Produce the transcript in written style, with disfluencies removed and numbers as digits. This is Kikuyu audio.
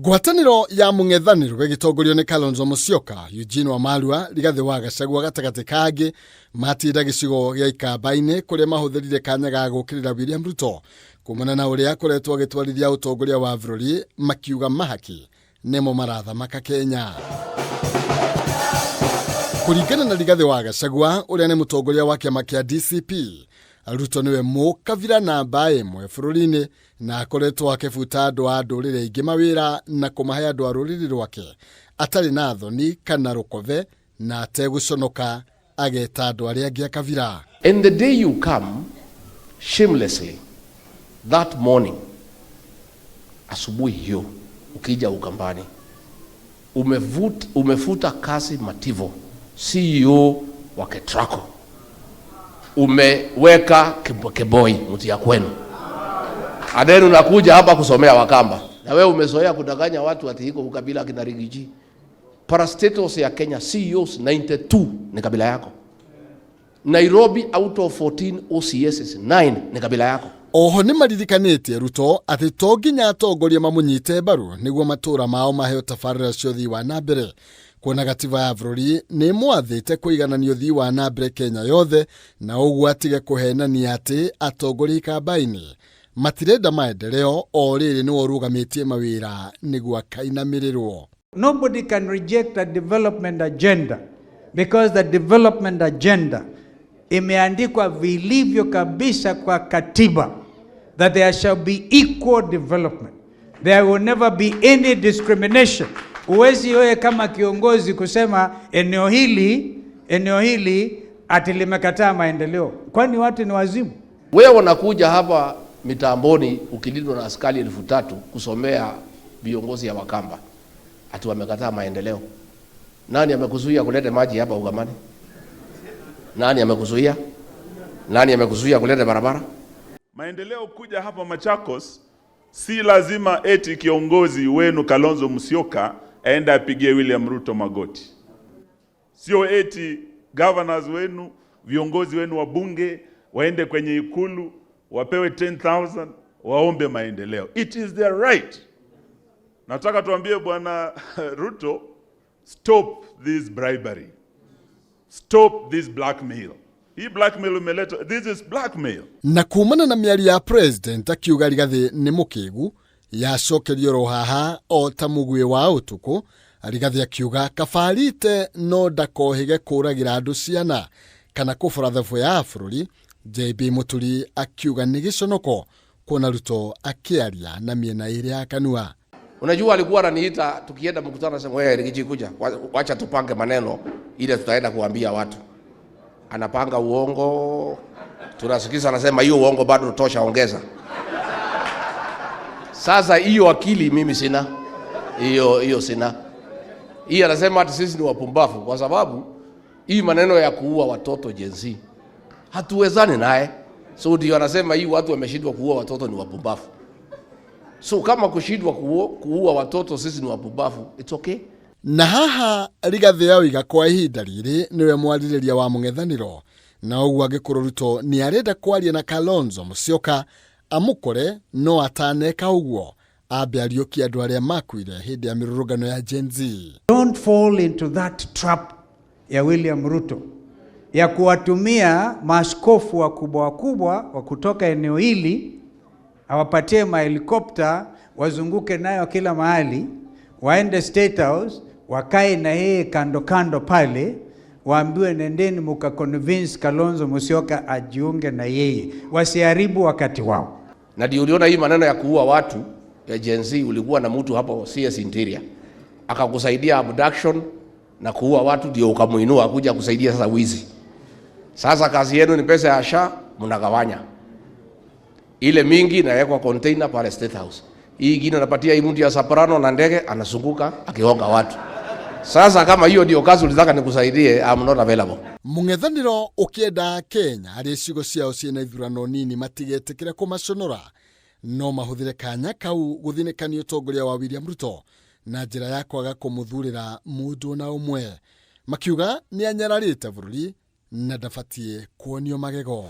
Ngwatanĩro ya mũng'ethanĩro ĩgĩtongorio nĩ Kalonzo Musyoka, Eugene Wamalwa, Rigathĩ wa Gachagua gatagatĩ ka angĩ matinda gĩcigo gĩa Ikamba-inĩ kũrĩa mahũthĩrire kanya ga gũkĩrĩra William Ruto kumana na ũrĩa akoretwo agĩtwarithia ũtongoria wa bũrũri, makiuga mahaki nĩmo marathamaka Kenya. Kũringana na Rigathĩ wa Gachagua ũrĩa nĩ mũtongoria wa kĩama kĩa DCP, Ruto nĩwe mũkabira namba ĩmwe bũrũri-inĩ na akoretwo akĩbuta andũ a ndũrĩrĩ ingĩ mawĩra na kũmahe andũ a rũrĩrĩ rwake atarĩ na thoni kana rũkothe na ategũconoka ageta andũ arĩa angĩ a kabira. And the day you come shamelessly that morning, asubuhi hiyo ukija Ukambani, umefuta kazi Mativo, CEO wa Ketraco, umeweka Keboi mtu ya kwenu, and then unakuja hapa kusomea Wakamba, na wewe umezoea kudanganya watu ati iko ukabila kina Riggy G. Parastatals ya Kenya CEOs 92 ni kabila yako. Nairobi out of 14 OCSs 9 ni kabila yako. Oho nĩ maririkanĩtie Ruto atĩ to nginya atongoria mamũnyite mbaru nĩguo matũũra mao maheo tabarĩra cia ũthii wa na mbere, kuona gatiba ya bũrũri nĩ ĩmwathĩte kũiganania ũthii wa na mbere Kenya yothe, na ũguo atige kũhenania atĩ atongoria Ikamba-inĩ matirenda maendeleo o rĩrĩ nĩwe ũrũgamĩtie mawĩra nĩguo akainamĩrĩrwo. Nobody can reject a development agenda because the development agenda imeandikwa vilivyo kabisa kwa katiba that there shall be equal development. There will never be any discrimination. Huwezi wewe kama kiongozi kusema eneo hili ati limekataa maendeleo. Kwani watu ni wazimu? Wewe unakuja hapa mitamboni ukilindwa na askari 3,000 kusomea viongozi ya Wakamba ati wamekataa maendeleo. Nani amekuzuia kuleta maji hapa Ukambani? Nani amekuzuia? Nani amekuzuia kuleta barabara? Maendeleo kuja hapa Machakos si lazima eti kiongozi wenu Kalonzo Musyoka aende apigie William Ruto magoti. Sio eti governors wenu, viongozi wenu wa bunge waende kwenye ikulu wapewe 10,000 waombe maendeleo. It is their right. Nataka tuambie Bwana Ruto, stop this bribery. Stop this blackmail. Hii blackmail umeleta, this is blackmail. Na kumana na mĩario ya president akiuga Rigathĩ nĩ mũkĩgu yacokerio ro haha o ta mũguĩ wa ũtukũ, Rigathĩ akiuga kabarite no ndakohĩge kũragĩra andũ ciana kana kũbora thabu ya bũrũri. JB Mũturi akiuga nĩ gĩconoko kuona Ruto akĩaria na mĩena ĩrĩ ya kanua. Unajua alikuwa ananiita tukienda mkutano, anasema wewe Riggy G kuja, wacha tupange maneno ile tutaenda kuambia watu. Anapanga uongo, tunasikiza anasema hiyo uongo bado tosha, ongeza. Sasa hiyo akili mimi sina. Hiyo sina. Hii anasema ati sisi ni wapumbavu kwa sababu hii maneno ya kuua watoto Gen Z hatuwezani naye. So ndio anasema hii watu wameshindwa kuua watoto ni wapumbavu. So kama kushindwa kuua watoto sisi ni wapumbavu, it's okay. Na haha Rigathĩ oiga kwa ihinda rĩrĩ nĩwe mwarĩrĩria wa mũng'ethanĩro, na ũguo angĩkorwo Ruto nĩ arenda kwaria na Kalonzo Musyoka amũkore no ataneka ũguo ambe ariũkie andũ arĩa makuire hĩndĩ ya mĩrũrũngano ya Gen Z. Don't fall into that trap ya William Ruto ya kuwatumia maaskofu wakubwa wakubwa wa kutoka eneo hili, awapatie mahelikopta wazunguke nayo kila mahali, waende State House wakae na yeye kando kando pale, waambiwe nendeni muka convince Kalonzo Musyoka ajiunge na yeye, wasiharibu wakati wao. Na ndio uliona hii maneno ya kuua watu ya Gen Z, ulikuwa na mtu hapo CS Interior akakusaidia abduction na kuua watu, ndio ukamuinua kuja kusaidia sasa wizi. Sasa kazi yenu ni pesa ya SHA mnagawanya. Ile mingi inawekwa container pale State House. Hii ingine anapatia hii mtu ya Soprano na ndege anazunguka akihonga watu. Sasa kama hiyo ndio kazi ulitaka nikusaidie, I'm not available. Mũng'ethanĩro ũkĩenda Kenya arĩa icigo ciao ciĩna ithurano nini matigetĩkĩre kũmaconora no mahũthĩre kanya kau gũthinĩkania ũtongoria wa William Ruto na njĩra ya kwaga kũmũthurĩra mũndũ ona ũmwe, makiuga nĩ anyararĩte bũrũri na ndabatiĩ kuonio magego.